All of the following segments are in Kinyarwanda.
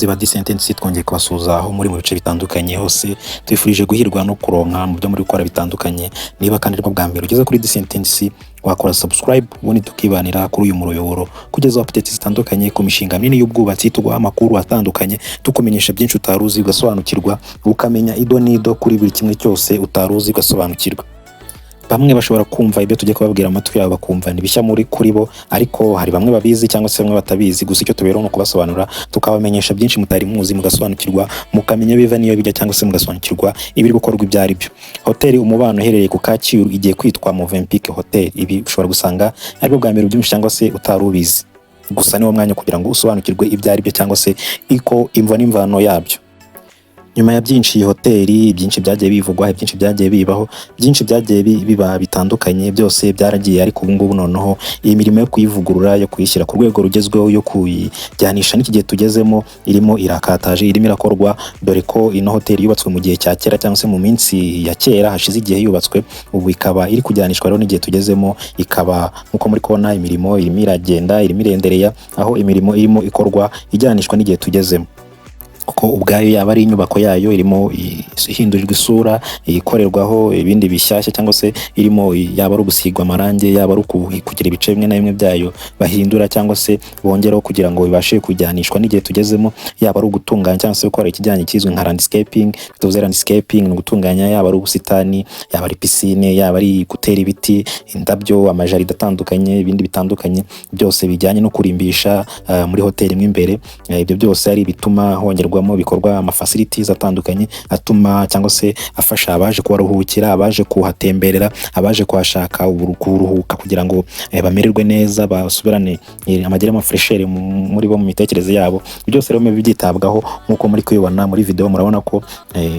Bakunzi ba Disentence, twongeye kubasuhuza aho muri mu bice bitandukanye hose. Tubifurije guhirwa no kuronka mu byo muri gukora bitandukanye. Niba kandi aribwo bwa mbere ugeze kuri Disentence, wakora subscribe, ubundi tukibanira kuri uyu muyoboro kugeza updates zitandukanye ku mishinga minini y'ubwubatsi, tuguha amakuru atandukanye, tukumenyesha byinshi utari uzi, ugasobanukirwa, ukamenya ido n'ido kuri buri kimwe cyose utari uzi, ugasobanukirwa. Bamwe bashobora kumva ibyo tugiye kubabwira amatwi yabo bakumva ni bishya muri kuri bo, ariko hari bamwe babizi cyangwa se bamwe batabizi. Gusa icyo tubereho ni ukubasobanurira, tukabamenyesha byinshi mutari muzi, mugasobanukirwa, mukamenya biva n'iyo bijya, cyangwa se mugasobanukirwa ibiri gukorwa ibyo ari byo. Hoteli Umubano iherereye ku Kacyiru igiye kwitwa Movenpick Hotel. Ibi ushobora gusanga aribwo bwa mbere ubyumvise cyangwa se utari ubizi. Gusa niwo mwanya kugira ngo usobanukirwe ibyo ari byo cyangwa se iko imvo n'imvano yabyo. Nyuma ya byinshi, iyi hoteli, byinshi byagiye bivugwa, byinshi byagiye bibaho, byinshi byagiye biba bitandukanye, byose byaragiye. Ariko ubu ngubu noneho iyi mirimo yo kuyivugurura, yo kuyishyira ku rwego rugezweho, yo kuyijyanisha n'iki gihe tugezemo, irimo irakataje, irimo irakorwa, dore ko ino hoteli yubatswe mu gihe cya kera cyangwa se mu minsi ya kera, hashize igihe yubatswe. Ubu ikaba iri kujyanishwa rero n'igihe tugezemo. Ikaba nk'uko muri kubona, imirimo irimo iragenda, irimo irendereya, aho imirimo irimo ikorwa ijyanishwa n'igihe tugezemo, kuko ubwayo yaba ari inyubako yayo irimo ihindurirwa isura, ikorerwaho ibindi bishyashya, cyangwa se irimo yaba ari ugusigwa amarangi, yaba ari kugira ibice bimwe na bimwe byayo bahindura cyangwa se bongeraho kugira ngo bibashe kujyanishwa n'igihe tugezemo, yaba ari ugutunganya cyangwa se gukora ikijyanye kizwi nka landscaping. Tuvuze landscaping, ni ugutunganya yaba ari ubusitani, yaba ari piscine, yaba ari gutera ibiti, indabyo, amajaride atandukanye, ibindi bitandukanye byose bijyanye no kurimbisha muri hoteli mo imbere. Ibyo byose ari ibituma hongerwamo ibikorwa, ama facilities atandukanye atuma cyangwa se afasha abaje kuharuhukira, abaje kuhatemberera, abaje kuhashaka kuruhuka, kugira ngo bamererwe neza, basubirane amagere, ama fraîcheur muri bo, mu mitekerereze yabo. Byose rero bibe byitabwaho nk'uko muri kubibona muri video. Murabona ko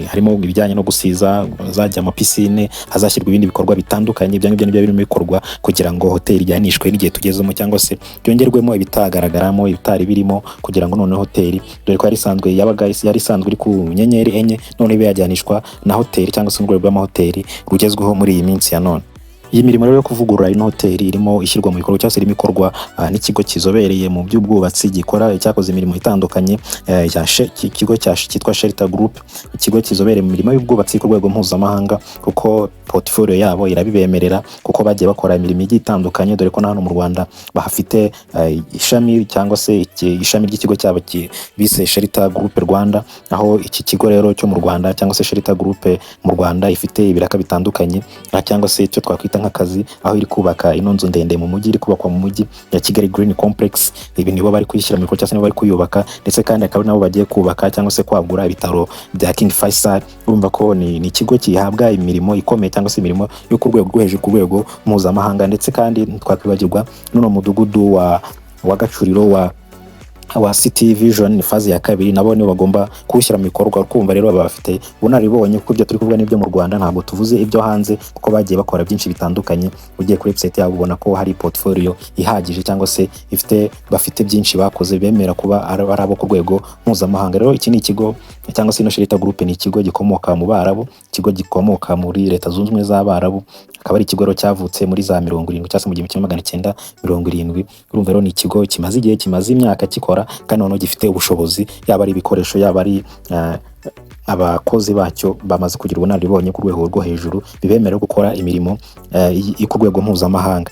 harimo ibijyanye no gusiza, hazajya ama piscine, hazashyirwa ibindi bikorwa bitandukanye. Ibyo ngibyo nibyo birimo bikorwa kugira ngo hoteli ijyanishwe n'igihe tugezemo, cyangwa se byongerwemo ibitagaragaramo, ibitari birimo, kugira ngo noneho hoteli, dore ko yari isanzwe, yabaga yari isanzwe iri ku nyenyeri 4, none ibe yajyanishwa na hoteli cyangwa se urwego rw'amahoteli rugezweho muri iyi minsi ya none. Iyi mirimo rero yo kuvugurura ino hoteli irimo ishyirwa mu bikorwa cyangwa se irimo ikorwa n'ikigo kizobereye mu by'ubwubatsi, gikora, cyakoze imirimo itandukanye, ikigo cyitwa Shelter Group, ikigo kizobereye mu mirimo y'ubwubatsi ku rwego mpuzamahanga, kuko portfolio yabo irabibemerera, kuko bagiye bakora imirimo igiye itandukanye, dore ko na hano mu Rwanda bahafite ishami cyangwa se ishami ry'ikigo cyabo bise Shelter Group Rwanda, aho iki kigo rero cyo mu Rwanda cyangwa se Shelter Group mu Rwanda ifite ibiraka bitandukanye, cyangwa se icyo twakwita nk'akazi, aho iri kubaka ino nzu ndende mu mujyi, iri kubakwa mu mujyi ya Kigali Green Complex. Ibi nibo bari kuyishyira mu bikorwa cyangwa se nibo bari kuyubaka, ndetse kandi akaba ari nabo bagiye kubaka cyangwa se kwagura ibitaro bya King Faisal. Urumva ko ni ikigo gihabwa imirimo ikomeye cyangwa se imirimo yo ku rwego rwo hejuru, ku rwego mpuzamahanga. Ndetse kandi ntitwakwibagirwa n'uno mudugudu wa Gacuriro wa City Vision phase ya kabiri, nabo nibo bagomba kuwushyira mu bikorwa. Kumva rero baba bafite ubunararibonye, kuko ibyo turi kuvuga n'ibyo mu Rwanda, ntabwo tuvuze ibyo hanze, kuko bagiye bakora byinshi bitandukanye. Ugiye kuri website yabo ubona ko hari portfolio ihagije cyangwa se ifite, bafite byinshi bakoze bemera kuba ari abo ku rwego mpuzamahanga. Rero iki ni ikigo cyangwa se ino Shelter Group ni ikigo gikomoka mu Barabu, ikigo gikomoka muri Leta Zunze Ubumwe z'Abarabu, akaba ari ikigo rero cyavutse muri za 70 cyangwa se mu 1970. Urumva rero ni ikigo kimaze igihe, kimaze imyaka gikora, kandi noneho gifite ubushobozi, yaba ari ibikoresho, yaba ari abakozi bacyo bamaze kugira ubunararibonye ku rwego rwo hejuru, bibemerera gukora imirimo yo ku rwego mpuzamahanga.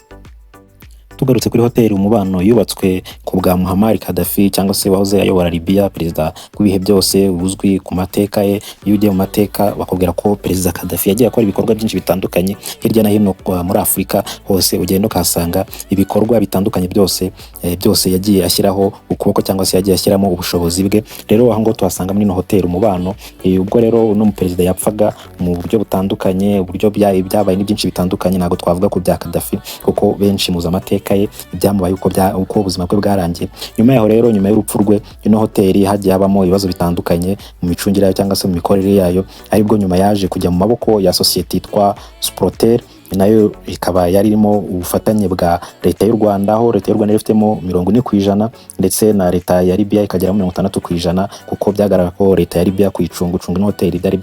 Tugarutse kuri hoteli Umubano yubatswe ku bwa Muammar Gaddafi, cyangwa se wahoze ayobora Libya, perezida w'ibihe byose uzwi ku mateka ye. Iyo ugiye mu mateka bakubwira ko Perezida Gaddafi yagiye akora ibikorwa byinshi bitandukanye hirya no hino muri Afurika hose, ugenda ukahasanga ibikorwa bitandukanye byose, byose yagiye ashyiraho ukuboko cyangwa se yagiye ashyiramo ubushobozi bwe. Rero aho ngaho tuhasanga muri ino hoteli Umubano. Ubwo rero uno muperezida yapfaga mu buryo butandukanye, uburyo byabaye ni byinshi bitandukanye, ntabwo twavuga ku bya Gaddafi kuko benshi muzi amateka ye, ibyamubaye, uko ubuzima bwe bwarangiye. Nyuma yaho rero, nyuma y'urupfu rwe, ino hoteli hagiye habamo ibibazo bitandukanye mu micungire yayo cyangwa se mu mikorere yayo, aribwo nyuma yaje kujya mu maboko ya sosiyete yitwa Sprotel. Nayo ikaba yari irimo ubufatanye bwa Leta y'u Rwanda, aho Leta y'u Rwanda yari ifitemo 40% ndetse na Leta ya Libya ikageramo 60%, kuko byagaragara ko Leta ya Libya kuyicunga, gucunga ino hoteli byari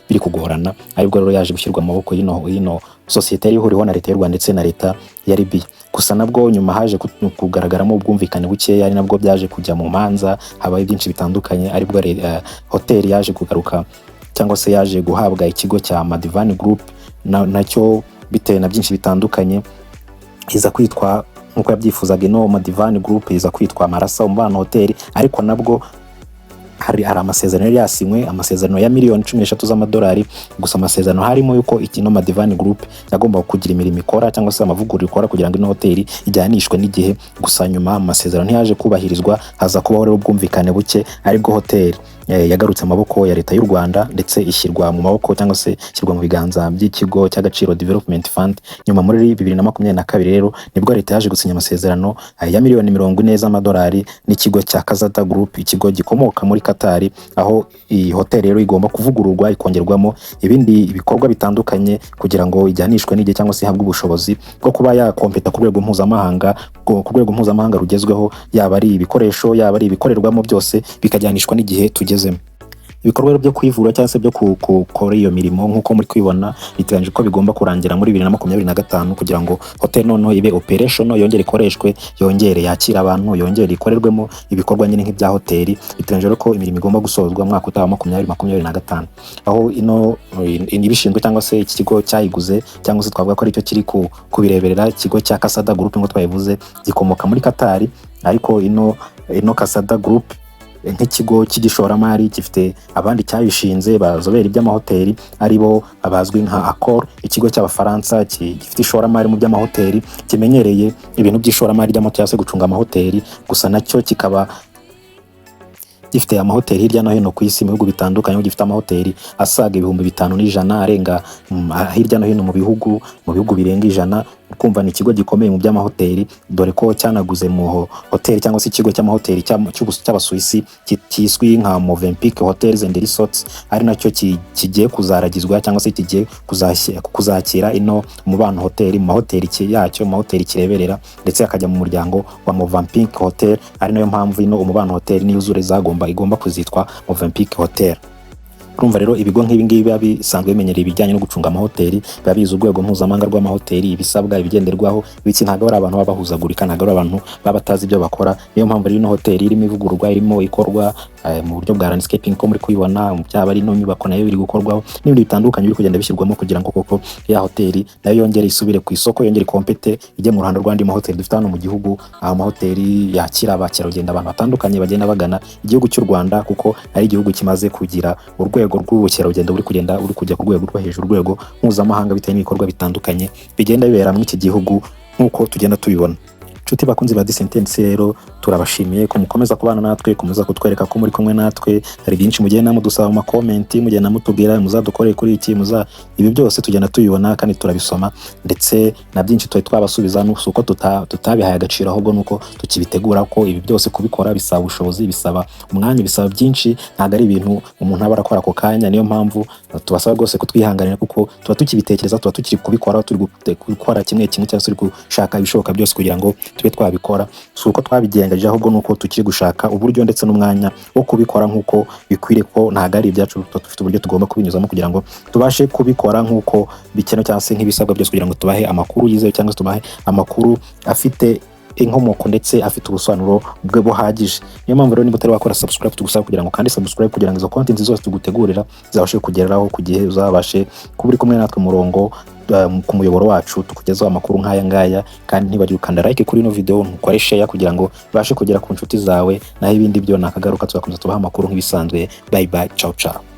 biri kugorana. Aribwo rero yaje gushyirwa mu maboko y'ino sosiyete yari ihuriweho na Leta y'u Rwanda ndetse na Leta ya Libya. Gusa nabwo nyuma haje kugaragaramo ubwumvikane bukeya, ari nabwo byaje kujya mu manza, habaye byinshi bitandukanye. Aribwo hoteli yaje kugaruka cyangwa se yaje guhabwa ikigo cya Madivani Group, nacyo bitewe na byinshi bitandukanye iza kwitwa nk'uko yabyifuzaga. Ino Madivani Group iza kwitwa Marasa Umubano Hoteli. Ariko nabwo hari amasezerano yari yasinywe, amasezerano ya miliyoni 13 z'amadolari. Gusa amasezerano harimo yuko ino Madivani Group yagombaga kugira imirimo ikora cyangwa se amavugurura ikora kugira ngo ino hoteli ijyanishwe n'igihe. Gusa nyuma amasezerano ntiyaje kubahirizwa, haza kubaho rero ubwumvikane buke, aribwo hoteli yagarutse amaboko ya Leta y'u Rwanda ndetse ishyirwa mu maboko cyangwa se ishyirwa mu biganza by'ikigo cy'Agaciro Development Fund. Nyuma muri 2022 rero nibwo leta yaje gusinya amasezerano ya miliyoni 40 z'amadolari n'ikigo cya Kasada Group, ikigo gikomoka muri Qatar, aho iyi hoteli rero igomba kuvugururwa, ikongerwamo ibindi bikorwa bitandukanye kugira ngo ijyanishwe n'igihe cyangwa se ihabwe ubushobozi bwo kuba yakompeta ku rwego mpuzamahanga, ku rwego mpuzamahanga rugezweho, yaba ari ibikoresho, yaba ari ibikorerwamo, byose bikajyanishwa n'igihe tugezemo. Ibikorwa byo kwivura cyangwa se byo gukora iyo mirimo, nk'uko muri kwibona, biteganyijwe ko bigomba kurangira muri 2025 kugira ngo hoteli noneho ibe operational, yongere ikoreshwe, yongere yakire abantu, yongere ikorerwemo ibikorwa nyine nk'ibya hoteli. Biteganyijwe rero ko imirimo igomba gusozwa mu mwaka utaha wa 2025, aho ino ibishinzwe cyangwa se iki kigo cyayiguze, cyangwa se twavuga ko aricyo kiri kubireberera, ikigo cya Kasada Group nk'uko twabivuze gikomoka muri Qatar. Ariko ino Kasada Group nk'ikigo cy'igishoramari gifite abandi cyabishinze bazobera iby'amahoteli, ari bo bazwi nka Accor, ikigo cy'Abafaransa gifite ishoramari mu by'amahoteli, kimenyereye ibintu by'ishoramari ry'amahoteli cyangwa se gucunga amahoteli. Gusa nacyo kikaba gifite amahoteli hirya no hino ku isi mu bihugu bitandukanye, aho gifite amahoteli asaga 5100 arenga hirya no hino mu bihugu birenga 100. Kumva ni ikigo gikomeye mu by'amahoteli, dore ko cyanaguze mu hoteli cyangwa se ikigo cy'amahoteli cy'Abasuwisi kizwi nka Movenpick Hotels and Resorts, ari nacyo kigiye kuzaragizwa cyangwa se kigiye kuzakira ino Umubano Hoteli mu mahoteli yacyo, mu mahoteli kireberera, ndetse akajya mu muryango wa Movenpick Hotel. Ari nayo mpamvu ino Umubano Hotel niyuzure igomba kuzitwa Movenpick Hotel. Urumva rero ibigo nk'ibi ngibi biba bisanzwe bimenyereye ibijyanye no gucunga amahoteli, biba bizi urwego mpuzamahanga rw'amahoteli, ibisabwa, ibigenderwaho biki. Ntabwo ari abantu baba bahuzagurika, ntabwo ari abantu baba batazi ibyo bakora. Niyo mpamvu rero ino hoteli irimo ivugururwa, irimo ikorwa mu buryo bwa landscaping ko muri kubibona, byaba ari ino nyubako nayo biri gukorwaho n'ibindi bitandukanye biri kugenda bishyirwamo kugira ngo koko ya hoteli nayo yongere isubire ku isoko, yongere ikompete, ijye mu ruhando rw'andi mahoteli dufite hano mu gihugu, amahoteli yakira abakerarugendo, abantu batandukanye bagenda bagana igihugu cy'u Rwanda, kuko ari igihugu kimaze kugira urwego rw'ubukerarugendo buri kugenda uri kujya ku rwego rwo hejuru, urwego mpuzamahanga, bitewe n'ibikorwa bitandukanye bigenda bibera muri iki gihugu nk'uko tugenda tubibona. Inshuti bakunzi ba Disentensi rero, turabashimiye ko mukomeza kubana natwe, komeza kutwereka ko muri kumwe natwe. Hari byinshi mugenda mudusaba mu ma comment, mugenda mutubwira muzadukorere kuri iki, muza ibi, byose tugenda tubibona kandi turabisoma, ndetse na byinshi twari twabasubiza. Si uko tutabihaye agaciro, ahubwo nuko tukibitegura, ko ibi byose kubikora bisaba ubushobozi, bisaba umwanya, bisaba byinshi. Ntabwo ari ibintu umuntu aba arakora ako kanya. Niyo mpamvu tubasaba rwose kutwihanganira, kuko tuba tukibitekereza, tuba tukiri kubikora, turi gukora kimwe kimwe cyangwa se turi gushaka ibishoboka byose kugira ngo tube twabikora. Si uko twabigengaje, ahubwo nuko tukiri gushaka uburyo ndetse n'umwanya wo kubikora nk'uko bikwiriye, ko ntabwo ari ibyacu. Tuba dufite uburyo tugomba kubinyuzamo kugira ngo tubashe kubikora nk'uko bikenewe cyangwa se nk'ibisabwa byose, kugira ngo tubahe amakuru yizewe cyangwa se tubahe amakuru afite inkomoko ndetse afite ubusobanuro bwe buhagije. Niyo mpamvu rero niba utari wakora subscribe, tugusaba kugira ngo kandi subscribe, kugira ngo izo content zose tugutegurira zibashe kugeraho ku gihe, uzabashe kuba uri kumwe natwe murongo ku muyoboro wacu, tukugezaho amakuru nk'aya ngaya. Kandi ntibagire ukanda like kuri ino video, ntukore share kugira ngo ibashe kugera ku nshuti zawe. Naho ibindi byo nakagaruka, tuzakomeza tubaha amakuru nk'ibisanzwe. Bye bye, ciao ciao.